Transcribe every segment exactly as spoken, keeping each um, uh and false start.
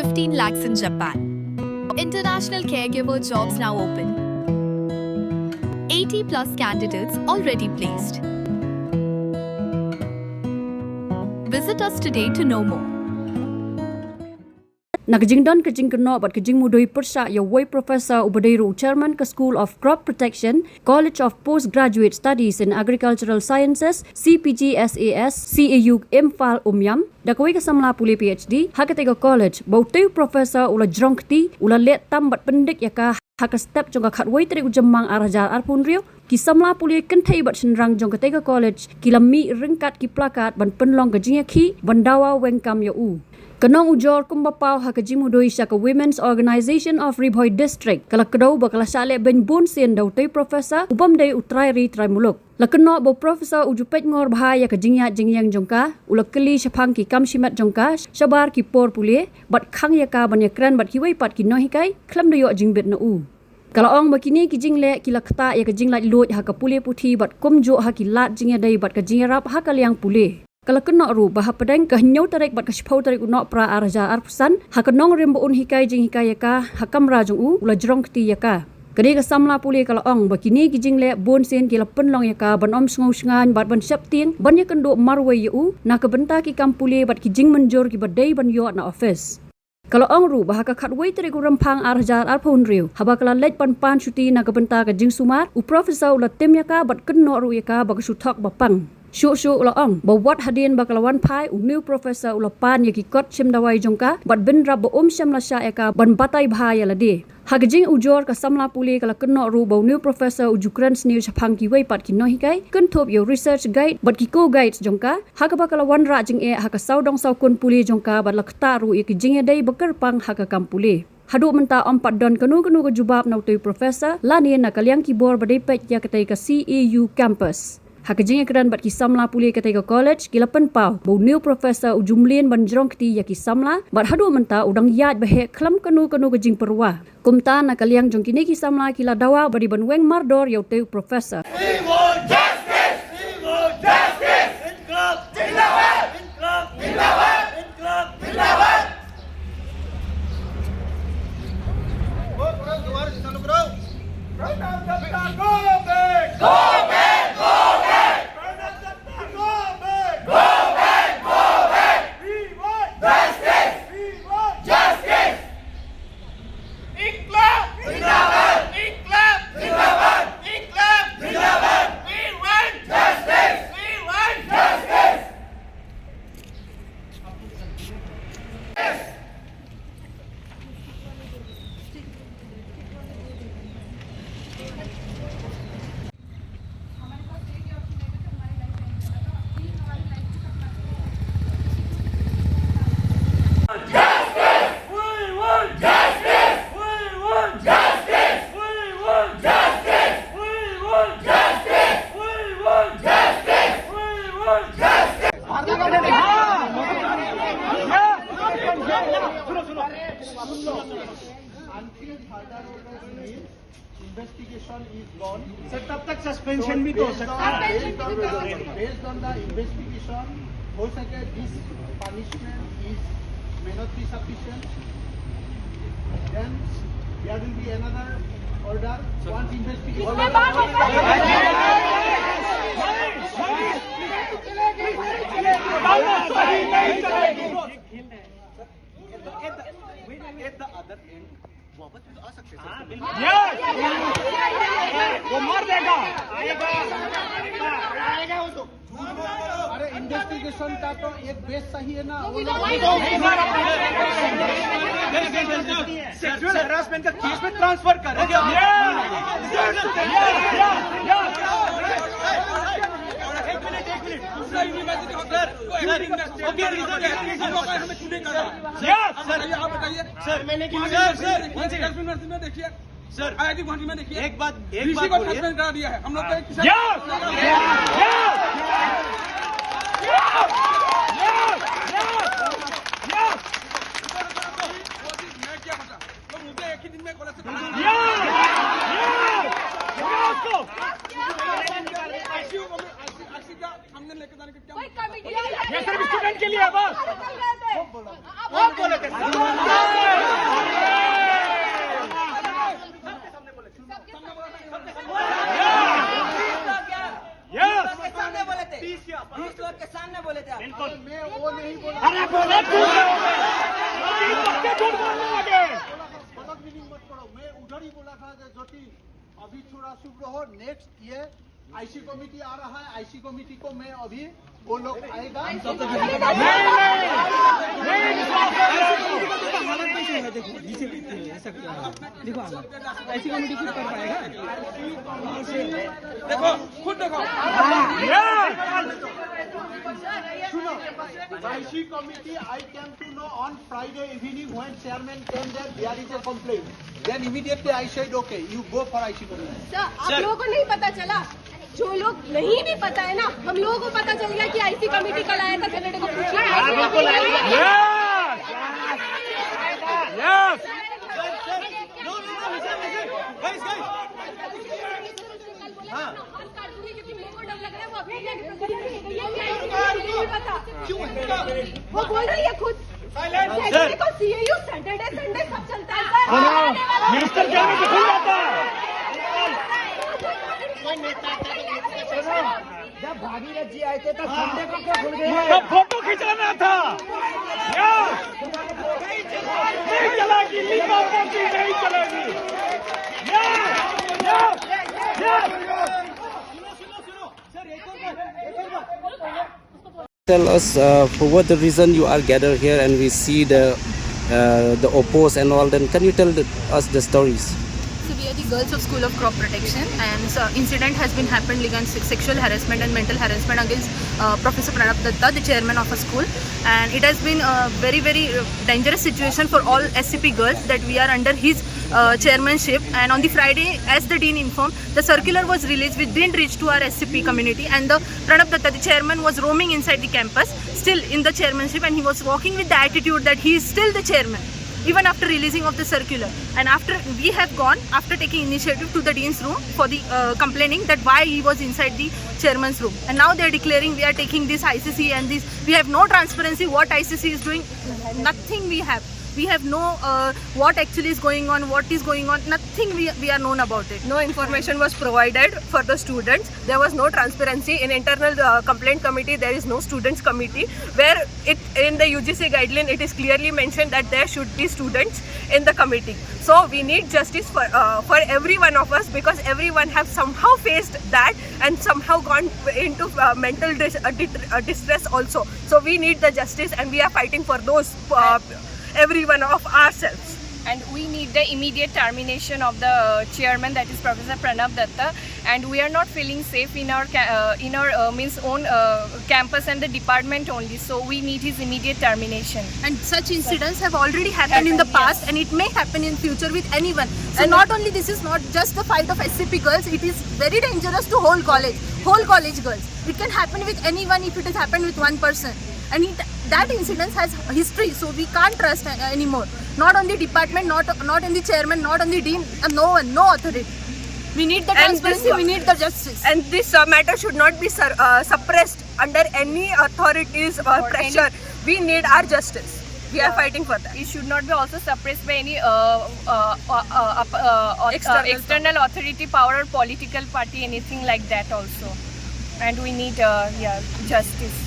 fifteen lakhs in Japan. International caregiver jobs now open. eighty plus candidates already placed. Visit us today to know more. Na ka jingdon ka jingkynnoh bad ka jingmudui pyrshah ïa uwei professor uba dei ruh u chairman ka School of Crop Protection, College of Postgraduate Studies in Agricultural Sciences, C P G S A S, C A U Imphal Umiam, da kawei ka samla pule P H D ha katei ka college, ba utei u professor u la jrong kti, u la leh tam bad pyndik ïa ka ha ka step jong ka khatwei tarik u Jymmang ar hajar arphew hynriew. Ki samla pule kynthei bad shynrang jong katei ka college ki la mih ryngkat ki placard ban pynlong ka jingïakhih ban dawa weng kam ïa u. Ka nong ujor kumba paw ha ka jingmudui sha ka Women's Organisation of Ri Bhoi District ka la kdew ba ka la shah leh beiñ bun sien da utei u professor u bym dei u trai ri trai muluk. La kynnoh ba u professor u ju peit ngor bha ïa ka jingïaid jingïeng jong ka, u la kylli shaphang ki kam shimet jong ka shabar ki por pule bad khang ïa ka ban ïakren bad kiwei pat ki nonghikai khlem da ïoh jingbit na u. Ka la ong ba kine ki jingleh ki la ktah ïa ka jinglaitluid ha ka pule puthi bad kumjuh ha ki lad jingïadei bad ka jingïarap ha ka liang pule. Ka la kynnoh ruh ba hapdeng ka hynñiew tarik bad ka shiphew tarik u Nohprah ar hajar arphew san, ha ka nongrim ba un hikai jinghikai ïa ka ha kamra jong u, u la jrong kti ïa ka. Kane ka samla pule ka la ong ba kine ki jingleh bun sien ki la pynlong ïa ka ban ym sngew shngaiñ bad ban sheptieng ban ïakynduh marwei ïa u na ka bynta ki kam pule bad ki jingmynjur kiba dei ban ïoh na office. Ka la ong ruh ba ha ka khatwei tarik u Rymphang ar hajar arphew hynriew, haba ka la leit ban pan shuti na ka bynta ka jingsumar, u professor u la tim ïa ka bad kynnoh ruh ïa ka ba ka shu thok ba pang. Shuh shuh u la ong ba wat hadien ba ka la wan phai, une u professor u la pan ïa ki kot shim dawai jong ka bad bynrap ba um shym la shah ïa ka ban batai bha ïa lade. Ha ka jingujor ka samla pule ka la kynnoh ruh ba une u professor u ju kren sniew shaphang kiwei pat ki nonghikai, kynthup ïa u research guide bad ki co-guides jong ka, ha kaba ka la wanrah jingeh ha ka sawdong sawkun pule jong ka bad la ktah ruh ïa ki jingïadei ba kyrpang ha ka kam pule. Haduh mynta ym pat don kano kano ka jubab na utei u professor lane na ka liang ki bor ba dei peit ïa katei ka C A U campus. Ha ka jingïakren bad ki samla pule katei ka college ki la pynpaw ba une u professor u ju mlien ban jrong kti ïa ki samla bad haduh mynta u dang ïaid ba heh khlem kano kano ka jingpyrwa. Kumta na ka liang jong kine ki samla ki la dawa ba dei ban weng mardor ïa utei u professor. We want justice! We want justice! Inqilab Zindabad! Inqilab Zindabad! Inqilab Zindabad! Pranab Dutta, go back! Go back! Go back! Pranab Dutta, go back! Go back! Go back! We want justice! We want justice! Inqilab Zindabad! Inqilab Zindabad! Inqilab Zindabad! We want justice! We want justice! Justice! We want justice! We want justice! We want justice! We want justice! We want justice! We want justice! Until further order is made, investigation is gone. Sir, तब तक suspension भी तो हो सकता है। Based on the, based on the investigation, हो सके this punishment is, may not be sufficient. Then there will be another order once investigation. इसमें बात होता है। At the, at the, at the other end, वापस भी तो आ सकते हैं, सर। Yes! वो मार देगा। आएगा। आएगा वो तो। अरे, इन्वेस्टिगेशन का तो एक बेस सही है ना, वो लोग sexual harassment का केस में ट्रांसफर कर रहे हैं। एक मिनट, एक minute. Sir, sir, okay, sir, हम लोग हमें क्यों नहीं कर रहा? Yes! सर, आप बताइए। सर, मैंने क्यों sir, sir, one second। Narsingh में देखिए। सर, आईआईटी गुवाहाटी में देखिए। एक बात, एक बात बोलिए। सस्पेंड करा दिया है। हम लोग का एक किसान Yes! Yes! Yes! वो चीज मैं क्या बता? तो मुझे एक ही दिन में कॉलेज से Yes! Yes! Yes! आईसीयू को मैं, आईसी, आईसी का सामने लेके जाने का क्या कोई मतलब? कमेटी ये सिर्फ स्टूडेंट के लिए है बस। आप बोल रहे थे। बोला था कि ज्योति, अभी थोड़ा चुप रहो, नेक्स्ट ये आईसी कमेटी आ रहा है, आईसी कमेटी को मैं अभी, वो लोग आएगा। देखो, ऐसी कमेटी खुद कर पाएगा। देखो, खुद देखो। सुनो, IC committee, I came to know on Friday evening when chairman came there, there is a complaint. Then immediately I said, okay, you go for I C committee. Sir, आप लोगों को नहीं पता चला? जो लोग नहीं भी पता है ना, हम लोगों को पता चल गया कि आईसी कमेटी कल आया था, सैटरडे को पूछिए। Yes! Yes! No, no, no, listen, listen. Guys, guys. हाँ। क्योंकि मेरे को डर लग रहा है, वो अकेले आके प्रतिक्रिया दे रही है, मुझे नहीं पता। क्यों? वो बोल रही है खुद। सैटरडे को सीएयू, सैटरडे, संडे सब चलता है, सर। मिनिस्टर क्या में खुल जाता है? जब भागीरथ जी आए थे, तब संडे को क्या खुल गए? तब फोटो खिंचाना था। या? नहीं चलेगी, लिखा कॉपी नहीं चलेगी। या? या? या? Tell us, uh, for what the reason you are gathered here and we see the, uh, the oppose and all, then can you tell the, us the stories? So we are the girls of School of Crop Protection, and so incident has been happened regarding se-, sexual harassment and mental harassment against, uh, Professor Pranab Datta, the chairman of a school, and it has been a very, very, uh, dangerous situation for all S C P girls that we are under his, uh, chairmanship. And on the Friday, as the dean informed, the circular was released, which didn't reach to our S C P community, and the Pranab Datta, the chairman, was roaming inside the campus, still in the chairmanship, and he was walking with the attitude that he is still the chairman, even after releasing of the circular. And after we have gone, after taking initiative to the dean's room for the, uh, complaining that why he was inside the chairman's room, and now they are declaring we are taking this I C C and this. We have no transparency what I C C is doing. Nothing we have. We have no, uh, what actually is going on, what is going on. Nothing we, we are known about it. No information was provided for the students. There was no transparency in internal, uh, complaint committee. There is no students committee where it, in the U G C guideline, it is clearly mentioned that there should be students in the committee. So we need justice for, uh, for every one of us, because everyone have somehow faced that and somehow gone into, uh, mental dis- uh, dit- uh, distress also. So we need the justice, and we are fighting for those, uh, every one of ourselves. And we need the immediate termination of the chairman, that is Professor Pranab Datta. And we are not feeling safe in our ca- uh, in our, uh, means, own, uh, campus and the department only. So we need his immediate termination. And such incidents have already happened in the past, and it may happen in future with anyone. So not only this is not just the fight of S C P girls, it is very dangerous to whole college, whole college girls. It can happen with anyone if it has happened with one person. And it, that incident has history, so we can't trust a- anymore. Not on the department, not not on the chairman, not on the dean, and no one, no authority. We need the And this transparency, wa- we need the justice. And this, uh, matter should not be sur- uh, suppressed under any authority's, uh, pressure. We need our justice. We are fighting for that. It should not be also suppressed by any, uh, uh, uh, uh, up- uh, uh, external authority, power, or political party, anything like that also. And we need, uh, yeah, justice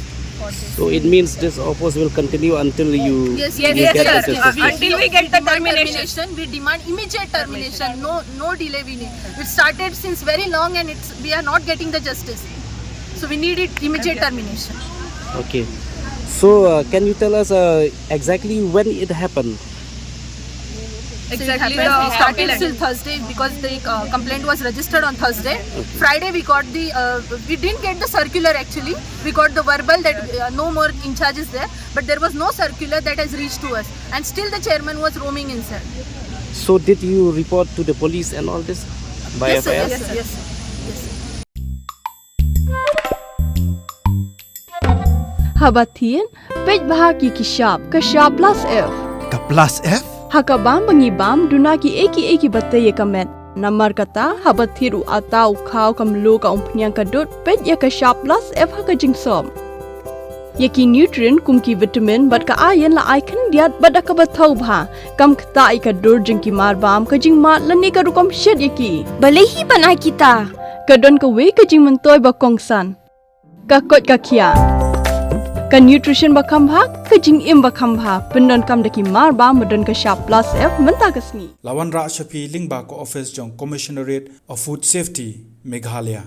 for this. So it means this oppose will continue until you, Yes, you yes, get yes, the yes. Justice. Until we get the termination. We demand immediate termination. No, no delay we need. It started since very long, and it's we are not getting the justice. So we need it immediate termination. Okay. So, uh, can you tell us, uh, exactly when it happened? Exactly. So it happened, uh, started till Thursday because the, uh, complaint was registered on Thursday. Friday we got the, uh, we didn't get the circular actually. We got the verbal that, uh, no more in charge is there, but there was no circular that has reached to us, and still the chairman was roaming inside. So did you report to the police and all this by Yes, sir. F I R? Yes, sir. Yes, sir. Yes, sir. Haba thied, peit bha ki ki shap, ka shap plus F. Ka plus F? Ha ka bam ba ngi bam, duna ki ei ki ei ki ba tei ïa ka met. Namar kata, haba thied u ata, u khaw, ka mluh, ka umphniang, ka dud, peit ïa ka shap plus F ha ka jingsop. Ïa ki nutrient kum ki vitamin bad ka iron la ai khyndiat bad da kaba thaw bha. Kam ktah ïa ka dur jong ki marbam, ka jingmad lane ka rukom shet ïa ki. Balei hi ban ai kita? Ka don kawei ka jingmyntoi ba kongsan. Ka koit ka khiah. Ka nutrition ba kham bha, ka jingim ba kham bha, pyndonkam da ki mar ba, ba don ka shap plus F mynta ka sngi. La wanrah sha phi lyngba ka office jong Commissionerate of Food Safety, Meghalaya.